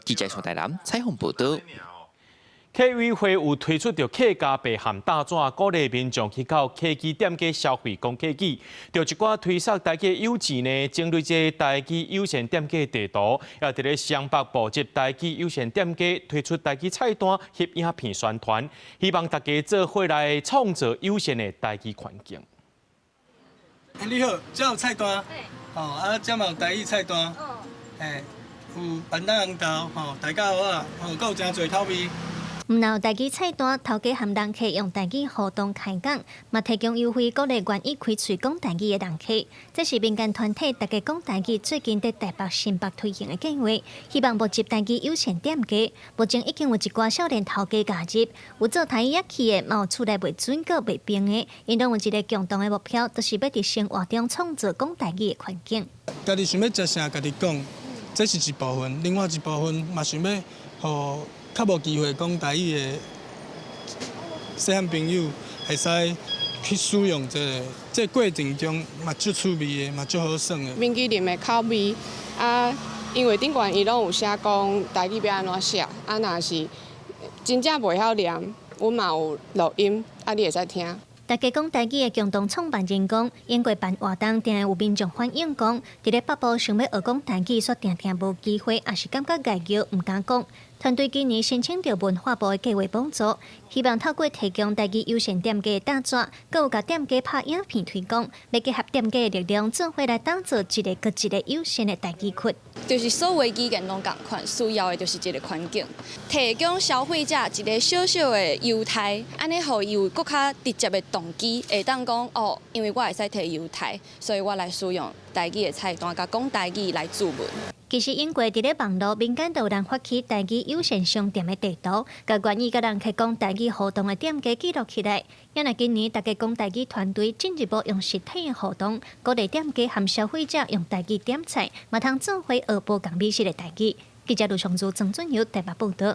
記者宋台南採訪報導。客委會有推出著客家白餡膽紙，鼓勵民眾去到客語店家消費講客語。著一寡推捒台語友情呢，整理這台語友善店家地圖，也佇咧雙北布置台語友善店家，推出台語菜單、翕影片宣傳，希望大家做伙來創造友善的台語環境。欸，你好，這有菜單，哦，啊，這嘛有台語菜單，欸，有板豆紅豆，吼，大家好啊，吼，閣有誠濟口味。毋但有台語菜單，頭家和人客用台語互動開講，嘛提供優惠鼓勵願意開喙講台語的人客。這是民間團體大家講台語最近佇台北、新北推行的計劃，希望募集台語友善店家。目前已經有一寡少年頭家加入，有做台語樂器的，嘛有厝內賣水果賣冰的，𪜶攏有一个共同的目標，就是欲佇生活中創造講台語的環境。家己想欲食啥，家己講，這是一部分；另外一部分嘛想欲予較無機會講台語的細漢朋友，會使去使用這个，這個過程中嘛足趣味的，嘛足好耍的。冰淇淋的口味啊，因為頂懸伊攏有寫講台語欲按怎寫，啊，若是真正袂曉念，阮嘛有錄音，啊，你會使聽。大家講台語的共同創辦人講，經過辦活動，定會有民眾反映講，佇咧北部想欲學講台語，卻定定無機會，抑是感覺礙潲，毋敢講。團隊今年申請著文化部的計劃補助，希望透過提供台語友善店家的搭紙，閣有共店家拍影片推廣，欲結合店家的力量，做伙來打造一个閣一个友善的台語區。就是所有語言攏仝款，需要的就是一个環境，提供消費者一个小小的優待，按呢予伊有閣較直接的動機，會當講哦，因為我會使提優待，所以我來使用台語的菜單，共講台語來注文。其實英國佇咧網路民間就有人發起台語友善商店的地圖，共願意佮人客講台語互動的店家記錄起來。也若今年逐家講台語團隊進一步用實體的互動，鼓勵店家和消費者用台語點菜，嘛通做伙學無仝美食的台語。記者盧尚珠、曾俊友台北報導。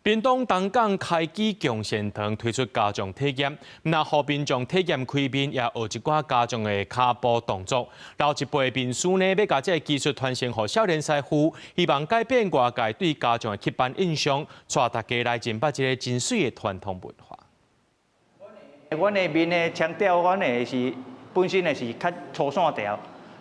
屏東東港開基共善堂推出家將體驗，若予民眾體驗開麵，也學一寡家將的跤步動作。老一輩麵師呢，欲共這个技術傳承予少年師傅，希望改變外界對家將的刻板印象，帶大家來認捌這个真媠的傳統文化。阮的麵的腔調，阮的是本身的是較粗線條。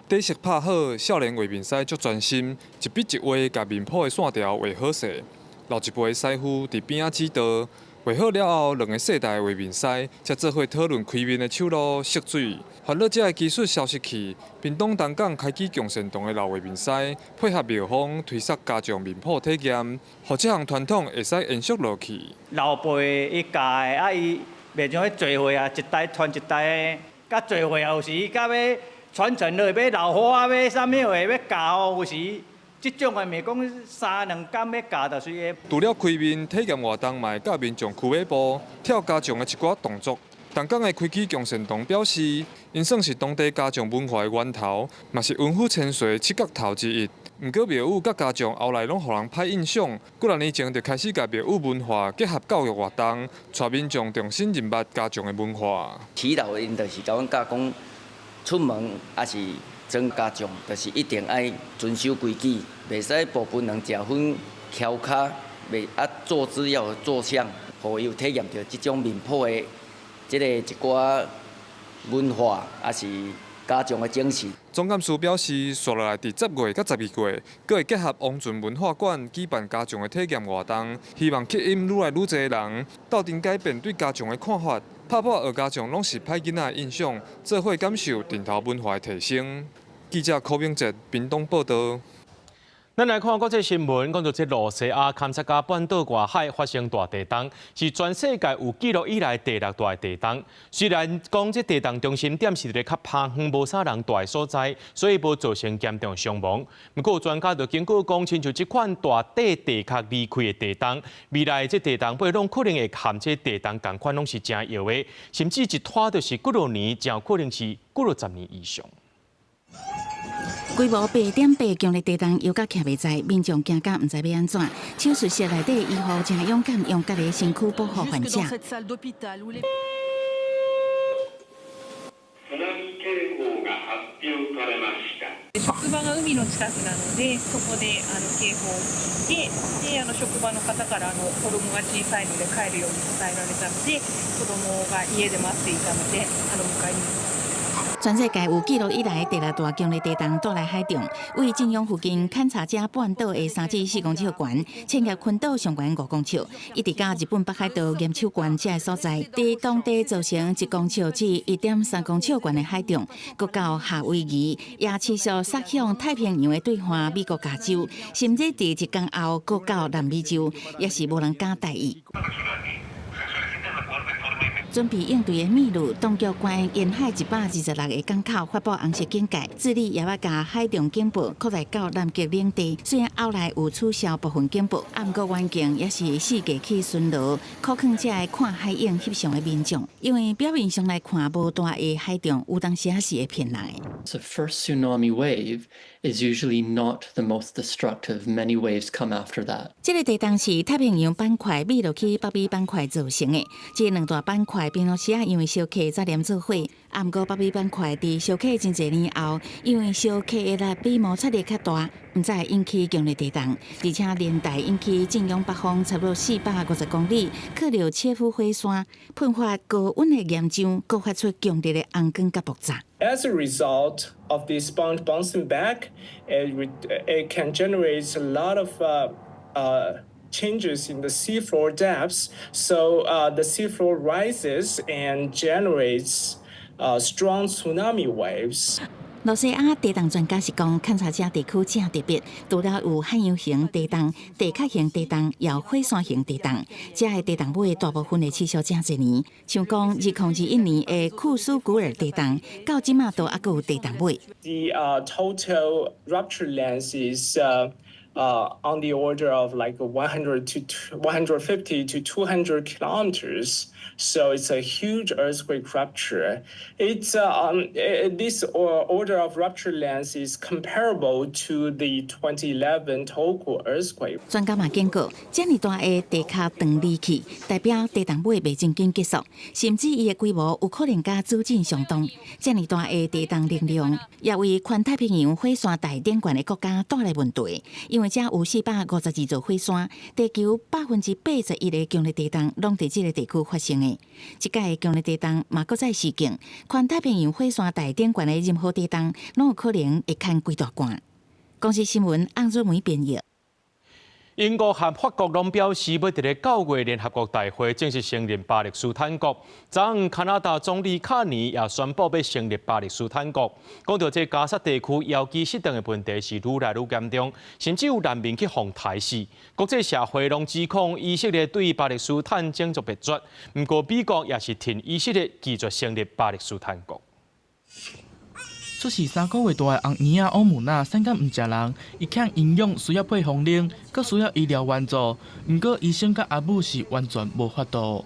底色拍好，少年畫麵師足專心，一筆一畫共麵譜的線條畫好勢。老一輩的師傅佇邊仔指導，畫好了後，兩个世代的畫麵師才做伙討論開麵的手路、色水。煩惱這个技術消失去，屏東東港開基共善堂的老畫麵師配合廟方推捒家將麵譜體驗，予這項傳統會使延續落去。老輩伊教的，啊伊袂像彼聚會啊，一代傳一代的，佮聚會有時佮欲傳承落去，欲老花啊，欲啥物話欲教，有時。這種的毋是講三兩工欲教就隨个。除了開麵體驗活動，嘛會教民眾驅馬步、跳家將的一寡動作。東港的開基共善堂表示，𪜶算是當地家將文化的源頭，嘛是文虎千歲七角頭之一。毋過廟宇佮家將後來攏予人歹印象，幾若年前就開始共廟宇文化結合教育活動，帶民眾重新認捌家將的文化。耆老𪜶就是共阮教講，出門抑是裝家將，就是一定愛遵守規矩，袂使步歕人食薰、蹺跤，袂啊坐姿要有坐相，予伊有體驗著這種麵譜的這个一寡文化，抑是家將的精神。總幹事表示，紲落來佇10月佮12月，閣會結合王船文化館舉辦家將的體驗活動，希望吸引愈來愈濟人鬥陣改變對家將的看法，拍破學家將攏是歹囡仔的印象，做伙感受陣頭文化的提升。記者柯明哲屏東報導。咱來看國際新聞，講到這露西亞坎察加半島外海發生大地動，是全世界有記錄以來第六大的地動。雖然講這地動中心點是佇咧較偏遠、無啥人蹛的所在，所以無造成嚴重傷亡。毋過專家就警告講，親像這款大塊地殼離開的地動，未來這地動尾攏可能會和這地動仝款，攏是誠搖的，甚至一拖就是幾若年，誠有可能是幾若十年以上。規模8.8強烈地動，搖甲徛袂在，民眾驚甲毋知欲按怎。手術室內底醫護誠勇敢，用家己的身軀保護患者。職場が海の近くなので、そこで警報を聞いて、で職場の方から子供が小さいので帰るように伝えられたので、子供が家で待っていたので、迎えに。全世界有記錄以來第六大強烈地動帶來海中，位震央附近坎察加半島的3至4公尺懸，千葉群島上懸5公尺，一直到日本北海道岩手縣這个所在，佇當地造成1公尺至1.3公尺懸的海漲，閣到夏威夷，也持續殺向太平洋的對岸美國加州，甚至佇一工後閣到南美洲，也是無人敢大意。準備應對的秘魯當局關沿海126个港口發布紅色警戒，智利也欲共海漲警報擴大到南極領地。雖然後來有取消部分警報，啊，毋過環境也是四界去巡邏，苦勸這个看海湧翕相的民眾，因為表面上來看無大的海漲，有當時也是會騙人的。 The first tsunami wave is usually not the most destructive. Many waves come after that. 這个地動是太平洋板塊覕落去北美板塊造成的，這兩大板塊平常時啊，因為相克才連做伙。啊，毋過北美板塊佇相克真濟年後，因為相克的力比摩擦力較大，毋才會引起強烈地動，而且連帶引起震央北方差不多450公里克柳切夫火山噴發高溫的岩漿，閣發出強烈的紅光佮爆炸。 As a result of this sponge bouncing back, it can generate a lot of Changes in the seafloor depths. So the seafloor rises and generates strong tsunami waves. 露西亞地動專家是講，勘察這地區誠特別，除了有海洋型地動、地殼型地動，也有火山型地動。這个地動尾大部分會持續誠濟年，像講2021年的庫蘇古爾地動，到這馬都猶閣有地動尾。 The total rupture length is on the order of like 100 to 150 to 200 kilometers. So it's a huge earthquake rupture. This order of rupture length is comparable to the 2011 Tohoku earthquake. 專家嘛警告，遮爾大的地殼斷離去，代表地動尾袂真緊結束，甚至伊的規模有可能佮主震相當。遮爾大的地動能量，也為環太平洋火山帶頂懸的國家帶來問題，因為遮有452座火山，地球81%的強烈地動攏佇這个地區發生的。這擺的強烈地動嘛，閣再示警，環太平洋火山帶頂懸的任何地動，攏有可能會牽規大罐。公視新聞洪子梅編譯。英國和法國攏表示，欲佇咧9月聯合國大會正式承認巴勒斯坦國。昨昏加拿大總理卡尼也宣布欲成立巴勒斯坦國。講到這加薩地區遙機失當的問題是愈來愈嚴重，甚至有難民去予刣死。國際社會攏指控以色列對巴勒斯坦種族滅絕，毋過美國也是挺以色列拒絕成立巴勒斯坦國。出世3個月大的紅嬰仔歐姆娜，細漢毋食人，伊欠營養，需要配方奶，閣需要醫療援助。毋過醫生佮阿母是完全無法度。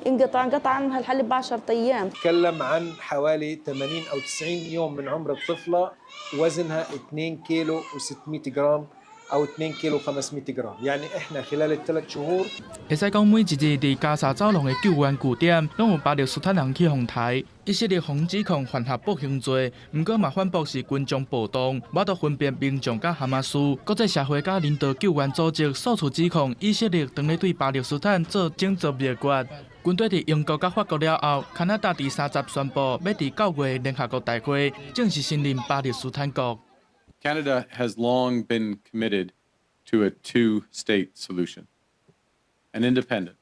انقطع انقطع عنها الحليب 10 ايام. تكلم عن حوالي 80 او 90 يوم من عمر الطفله، وزنها 2 كيلو و600 جرام او 2 كيلو 500 جرام، يعني احنا خلال الثلاث شهور 會使講每一日佇加沙走廊的救援據點，攏有巴勒斯坦人去予刣。以色列予指控犯下暴行罪，毋過嘛反駁是群眾暴動，無法度分辨民眾佮哈馬斯。國際社會佮人道救援組織數次指控以色列當咧對巴勒斯坦做種族滅絕。軍隊佇英國佮法國了後，加拿大佇30宣布，欲佇9月聯合國大會正式承認巴勒斯坦國。 Canada has long been committed to a two-state solution, an independent,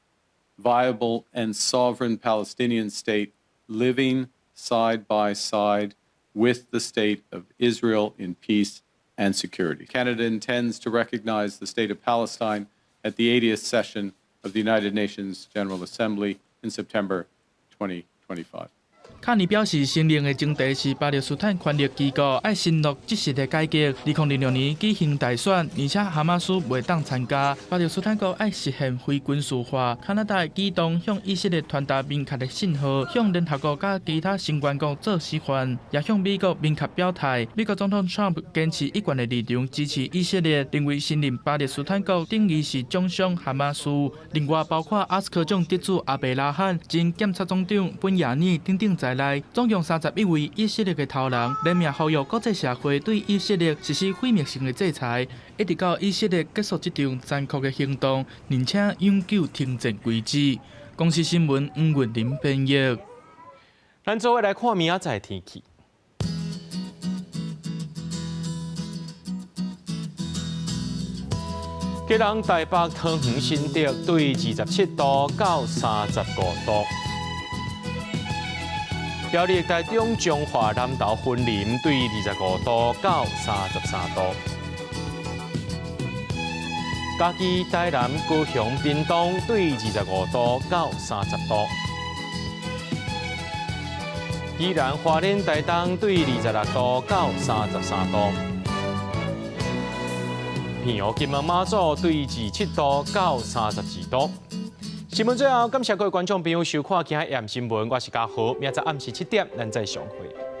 viable, and sovereign Palestinian state living side by side with the state of Israel in peace and security. Canada intends to recognize the state of Palestine at the 80th session of the United Nations General Assembly in September 2025. 卡尼表示，承認的前提是巴勒斯坦權力機構愛承諾即時的改革。2026年舉行大選，而且哈馬斯袂當參加。巴勒斯坦國愛實現非軍事化。加拿大主動向以色列傳達明確的信號，向聯合國佮其他成員國做示範，也向美國明確表態。美國總統川普堅持一貫的立場，支持以色列，認為承認巴勒斯坦國等於是獎賞哈馬斯。另外，包括奧斯卡獎得主阿伯拉罕、前檢察總長本雅尼等等在內，總共31位以色列的頭人聯名呼籲國際社會對以色列實施毀滅性的制裁，一直到以色列結束這場殘酷的行動，而且永久停戰為止。公視新聞黃雲林編譯。咱做伙來看明仔載天氣。基隆、台北、桃園、新竹對27度到35度。苗栗、台中、彰化、南投、雲林對25度到33度。嘉義、台南、高雄、屏東對25度到30度。宜蘭、花蓮、台東對26度到33度。澎湖、金門、馬祖對27度到32度。新聞最後，感謝各位觀眾朋友收看今日的新聞，我是嘉豪，明仔載暗時7點，咱再相會。